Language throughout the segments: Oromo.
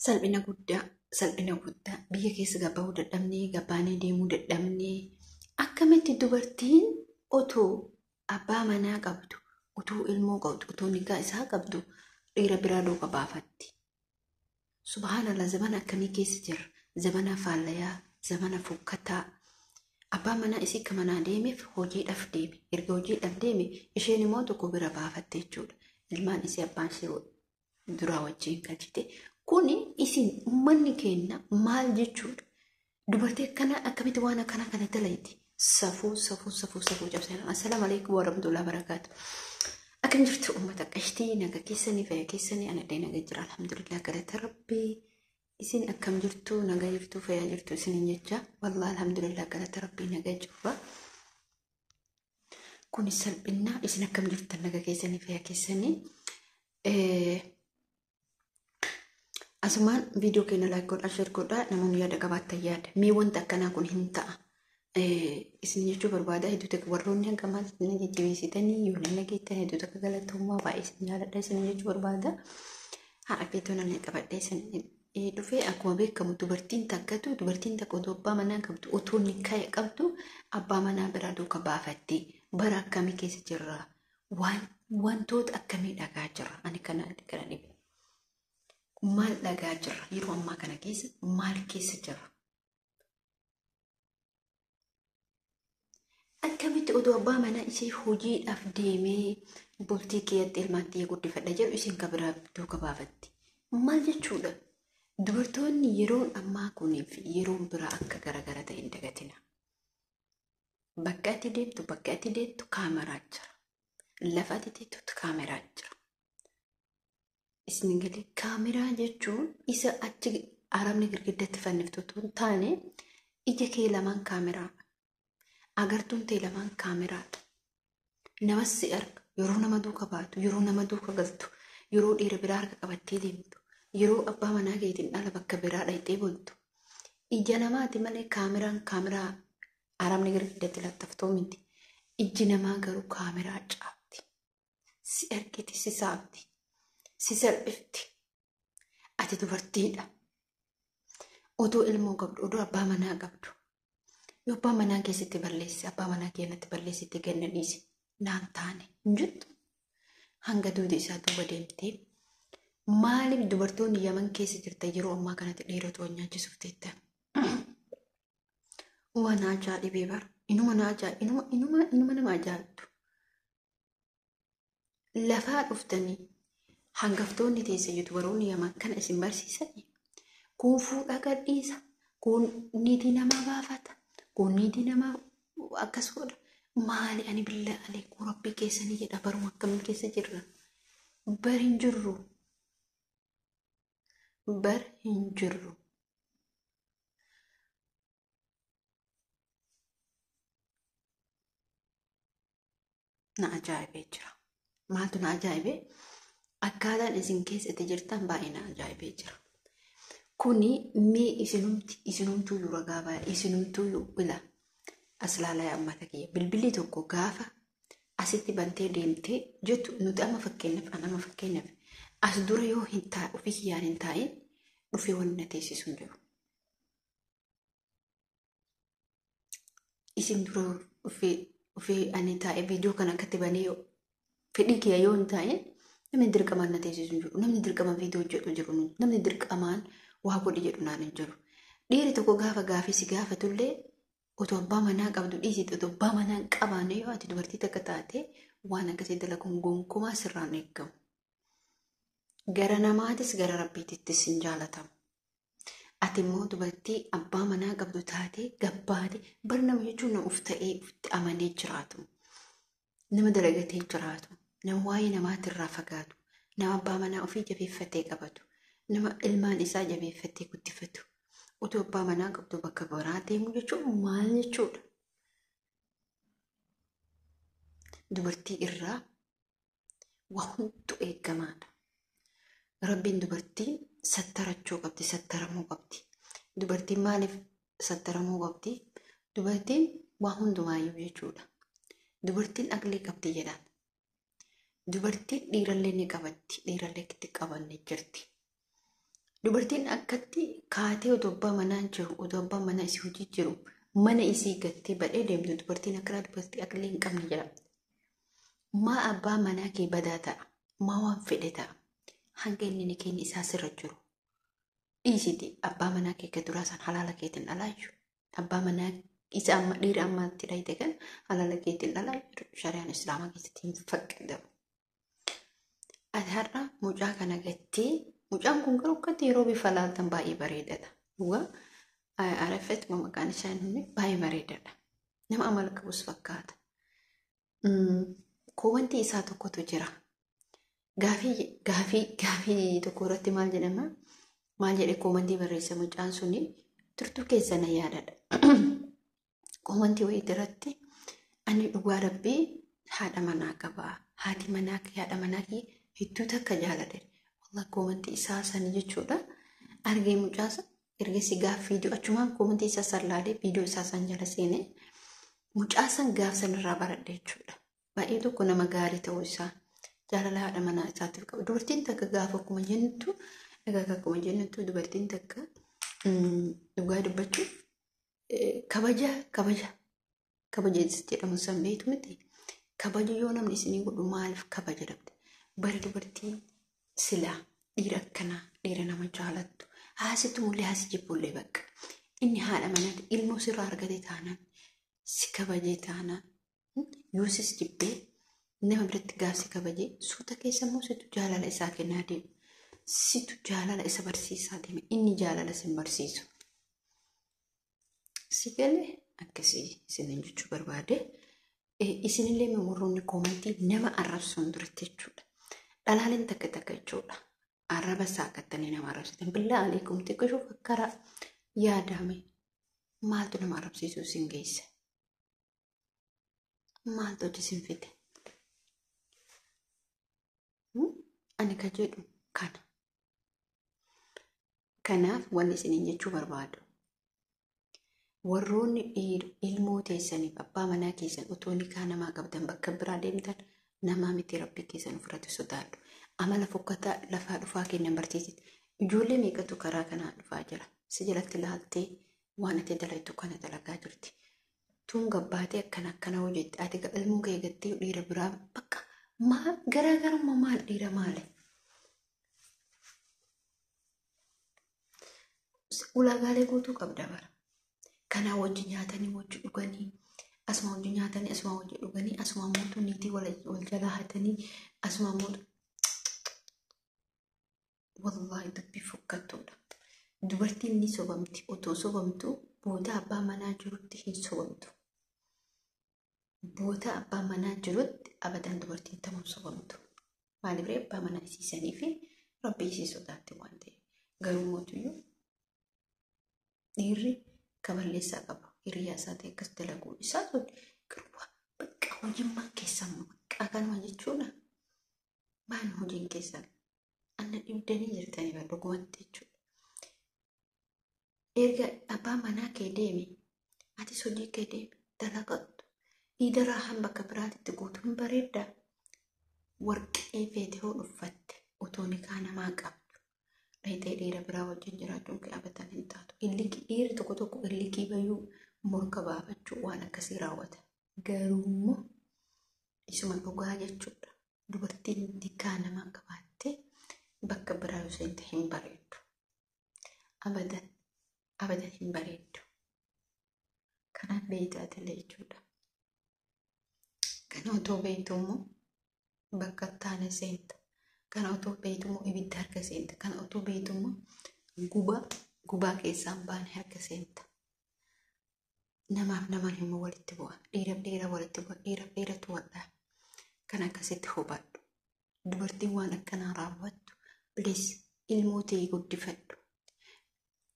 Salphina guddaa, salphina guddaa biyya keessa gabbahuu dadhabnee, gabbaanee deemuu dadhabnee akkamitti dubartiin otoo abbaa manaa qabdu, utuu ilmoo qabdu, utuu nikaa isaa qabdu dhiira biraa duuka baafatti. Subhaanallah, zamana akkamii keessa jirra? Zamana faallayaa, zamana fokkataa. Abbaan manaa isii akka manaa deemeef hojiidhaaf deeme. Erga hojiidhaaf deeme isheen immoo tokko bira baafatte jechuudha. Ilmaan isii abbaan ishee duraa wajjin galchite. Kuni isin uummanni keenya maal jechuudha? Dubartii akkanaa akkamitti waan akkanaa kana dalayti? Safuu, safuu, safuu, safuu cabsan. Assalaamu alaikum warahmatullahi wabarakatuh. Akkam jirtu uummata qashtii, naga keessanii, fayya keessanii? Ana illee naga jira, alhamdulillah, galata rabbii. Isin akkam jirtu? Naga jirtu, fayyaa jirtu isiniin jecha. Wallahi alhamdulillah, galata rabbii, naga jirra. Kuni salphinna. Isin akkam jirtan? Naga keessanii, fayyaa keessanii? Asumaan viidiyoo keenya like godhaa, share godhaa, namoonni yaada qabaattan yaada. Mee wanta akkanaa kun hin ta'a isin jechuu barbaada. Hedduu takka warroonni hanga maal na jajjabeessitanii yoo na geettan, hedduu takka galatoomaa, baay'ee isin jaaladha isin jechuu barbaada. Haadha feetoo nan qabadhee isin dhufee, akkuma beekamu dubartiin takkatu, dubartiin takka otoo abbaa manaa qabdu, otoo nikaa qabdu abbaa manaa biraa duuka baafatte. Bara akkamii keessa jirra? Waan wantoota akkamii dhagaa jirra? Ani kana dhibe. Maal dhagaa jirra? Yeroo ammaa kana keessa maal keessa jirra? Akkamitti otoo abbaa manaa ishee hojiidhaaf deemee bultii keeyyatti ilmaan xiyya guddifadha jedhu isheen kan biraa duuka baafatti? Maal jechuudha? Dubartoonni yeroon ammaa kunii fi yeroon biraa akka garagara ta'e hin dagatina. Bakka ati deemtu, bakka ati deettu kaameraa jira. Lafa ati teettu kaameraa jira. Isin galee, kaameraa jechuun isa achi arabni girgiddatti fanniftu otoo hin taane, ija kee lamaan kaameraadha. Agartuun tee lamaan kaameraadha. Namas si arga. Yeroo nama duuka baatu, yeroo nama duuka galtu, yeroo dhiira biraa harka qabattee deemtu, yeroo abbaa manaa keetiin dhala bakka biraa dhayxee bultu. Ija namaati malee kaameraan kaameraa arabni girgiddatti lattaftuu miti. Ijji namaa garuu kaameraa caabdi. Si argiti, si saabdi, si salphifti. Ati dubartiidha. Otoo ilmoo qabdu, otoo abbaa manaa qabdu. Yoo abbaa manaa keessatti balleesse, abbaa manaa keenyatti balleessitti ganna dhiise naan taane hin jettu. Hanga duuti isaa duuba deemtee maaliif dubartoonni Yaman keessa jirtan yeroo ammaa kanatti dhiirota wal nyaachisuuf teettan? Waan ajaa'ibee bara. Inuma na ajaa'iba. Inuma, inuma, inuma nama ajaa'ibdu. Lafaa dhuftanii hangaftoonni teessa yuutubaroonni Yaman kana isin barsiisanii, kun fuudha gadhiisa, kun niitii namaa baafata, kun niitii namaa akkas godha. Maali ani billaa aleekuu rabbii keessanii jedha, baruma akkamii keessa jirra? Bar hin jirru. Bar hin jirru. Na ajaa'ibee jira. Maaltu na ajaa'ibee? Akkaataan isin keessatti jirtan baay'ee na ajaa'ibee jira. Kuni mee isinumti, isinumtuyyuu ragaa baya, isinumtuyyuu ila as laalaa yaa uummata kiyya. Bilbilli tokko gaafa asitti bantee deemtee jettu, nuti amma fakkeenyaaf, an amma fakkeenyaaf as dura yoo hin taa ofii kiyyaan hin taa'in dhufee wanni na teessisu hin jiru. Isin dura dhufee ani taa'ee viidiyoo kana akkatti banee yoo fedhii kiyya yoo hin taa'in namni dirqamaan na teessisu hin jiru. Namni dirqamaan viidiyoo hojjedhu jiru. Namni dirqamaan waa godhi jedhu naan hin jiru. Dhiirri tokko gaafa gaafii si gaafatullee, otoo abbaa manaa qabdu dhiisite, otoo abbaa manaa hin qabaanne yoo ati dubartii takka taate waan akkasii dalaguun gonkumaa sirraan eeggamu. Gara namaatis gara rabbiitittis hin jaalatamu. Ati immoo dubartii abbaa manaa qabdu taatee gabbaate bar nama jechuun nama uf ta'ee ufitti amanee jiraatu. Nama dalagatee jiraatu. Nama waa'ee namaatirraa fagaatu. Nama abbaa manaa ofii jabeeffatee qabatu. Nama ilmaan isaa jabeeffatee guddifatu. Utuu abbaa manaa qabdu bakka biraa deemu jechuun maal jechuudha? Dubartii irraa waa hunduu eegamaadha. Rabbiin dubartiin sattarachuu qabdi, sattaramuu qabdi. Dubartiin maaliif sattaramuu qabdi? Dubartiin waa hundumaayyuu jechuudha. Dubartiin aqlii qabdi jedhaan. Dubartiin dhiirallee ni qabatti, dhiirallee itti qabanne jirti. Dubartiin akkatti kaatee otoo abbaa manaa jiru, otoo abbaa manaa isii hojii jiru, mana isii gattee badhee deemtu dubartiin akkanaa dubartii aqlii hin qabne jedhamti. Maa abbaa manaa kee badaa ta'a? Maa waan fedhe ta'a? Hanga inni ni kenni isaa sirra jiru. Dhiisiti abbaa manaa kee ka duraa san halaala keetiin dhalaayu. Abbaa manaa isa amma dhiira ammaatti dhayite kan halaala keetiin dhalaayu shari'aan islaamaa keessatti hin faqqadamu. Ati har'a mucaa kana gattee mucaan kun garuu akkatti yeroo bifa laaltan baay'ee bareedadha. Dhugaa Arafat maqaan isaa inni baay'ee bareedadha. Nama amala qabus fakkaata. Kowanti isaa tokkotu jira. Gaafii tokko irratti maal jedhama? Maal jedhe koomantii barreessa mucaan suni turtuu keessa na yaadadha. Koomantii wayii irratti ani dhugaa rabbii haadha manaa qaba. Haati manaa kee haadha manaa kee hedduu takka jaaladhe. Wallah koomantii isaa sani jechuudha. Argee mucaasa ergasii gaaf viidiyoo achumaan koomantii isaa san laalee viidiyoo isaa san jala seenee mucaa san gaaf sanirraa baradhe jechuudha. Baay'ee tokko nama gaarii ta'uu isaa jaalala haadha manaa isaatiif qaba. Dubartiin takka gaafa akkuma jennutu egaa akkuma jennutu dubartiin takka dhugaa dubbachuuf kabaja kabaja kabaja jedhamu san beektu miti. Kabaja yoo namni isinii godhu maaliif kabaja dhabde? Bari dubartiin silaa dhiira akkanaa dhiira nama jaalattu haasitu mullee haasi jibbullee bakka. Inni haadha manaati ilmoo sirraa argate taanaan si kabajee taanaan yoo sis jibbee nama biratti gaaf si kabajee suuta keessa immoo situ jaalala isaa kennaa deema. Situ jaalala isa barsiisaa deema. Inni jaalala sin barsiisu. Si galee akkasii isinin jechuu barbaade. Isinillee warroonni koomantii nama arrabsuun duratti jechuudha. Dhalaaleen takka takka jechuudha. Arraba saaqattanii nama arrabsitan. Billaa aleekum xiqqishuu fakkaraa yaadame. Maaltu nama arrabsiisuu isin geesse? Maaltu hojii isin fide? Ani ka jedhu kana. Kanaaf wanni isiniin jechuu barbaadu. Warroonni ilmoo teessaniif abbaa manaa keessan otoo nikaa namaa qabdan bakka biraa deemtan namaa miti rabbii keessan ofirratti sodaadhu. Amala fokkataa lafaa dhufaa kennan barsiisiti. Ijoollee meeqatu karaa kanaa dhufaa jira. Si jalatti laaltee waan ati dalagdu kana dalagaa jirti. Tun gabbaatee akkana akkana hojjette ati ilmoo kee gattee dhiira biraa bakka maal garaagarummaa maal dhiira maali? Ulaagaalee guutuu qabda bara. Kanaa wajji nyaatanii wajji dhuganii asuma wajji nyaatanii asuma wajji dhuganii asuma mootu niitii wal jalaa hatanii asuma mootu wallaahi dubbii fokkattuudha. Dubartiin ni sobamti otoo sobamtu boota abbaa manaa jirutti hin sobamtu. Boota abbaa manaa jirutti abadan dubartiin tamuun sobamtu. Maaliif ree abbaa manaa isiisanii fi rabbi isii sodaatti waan ta'eef. Garuu mootuyyuu dhiirri kaballeessaa qaba. Hiriyaa isaa ta'e akkas dalaguu isaa sun garuu bakka hojimmaan keessan bakka kanuma jechuudha. Maal hojiin keessan? Anna dhibdanii jirtanii bara dhugumatti jechuudha. Erga abbaa manaa kee deeme atis hojii kee deeme dalagattu. Iidaraa han bakka biraatitti guutuun bareeddaa. Warqee feete hoo dhuffatte otoo nikaa namaa qabdu. Dhayitee dhiira biraa wajjin jiraachuun kee abatan hin taatu. Dhiirri tokko tokko illikii bayuu morka baafachuu waan akkasii raawwata. Garuu immoo isuma dhugaa jechuudha. Dubartiin nikaa namaa qabaattee bakka biraa yoo seente hin bareeddu. Abadan abadan hin bareeddu. Kanaaf beeytaatillee jechuudha. Kana otoo beektu immoo bakka taane seenta. Kana otoo beektu immoo ibidda harka seenta. Kana otoo beektu immoo gubaa keessaan baane harka seenta. Namaaf namaan immoo walitti bu'a. Dhiiraaf dhiira walitti bu'a. Dhiiraaf dhiiratu wal dhaha. Kan akkasitti hubadhu. Dubartiin waan akkanaa raawwattu bilis ilmoo ta'e guddifadhu.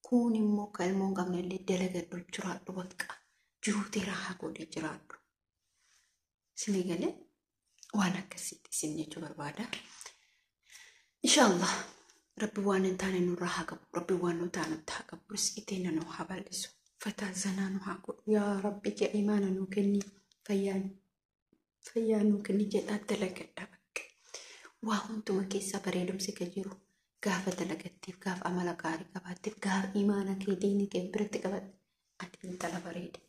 Kun immoo kan ilmoo hin qabne illee dalagadhu jiraadhu bakka. Jiruu ta'e raahaa godhee jiraadhu. Isinii galee waan akkasitti isin jechuu barbaada. Inshaallah rabbi waan hin taane nurraa haa qabu. Rabbi waan nu taanutti haa qabu. Rizqii teenya nu haa bal'isu. Fataa zanaa nu haa godhu. Yaa Rabbi jee imaana nu kenni. Fayyaa nu kenni jedhaa dalagadha bakka. Waa hunduma keessaa bareedumsi kan jiru Gaafa dalagatteef, gaafa amala gaarii qabaatteef, gaafa imaana kee diinii kee biratti qabatte, ati intala bareeda,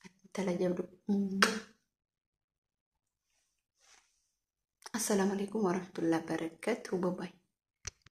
ati intala jabdu. Assalaamu alaikum warahmatullahi wabarakatuh. Bye.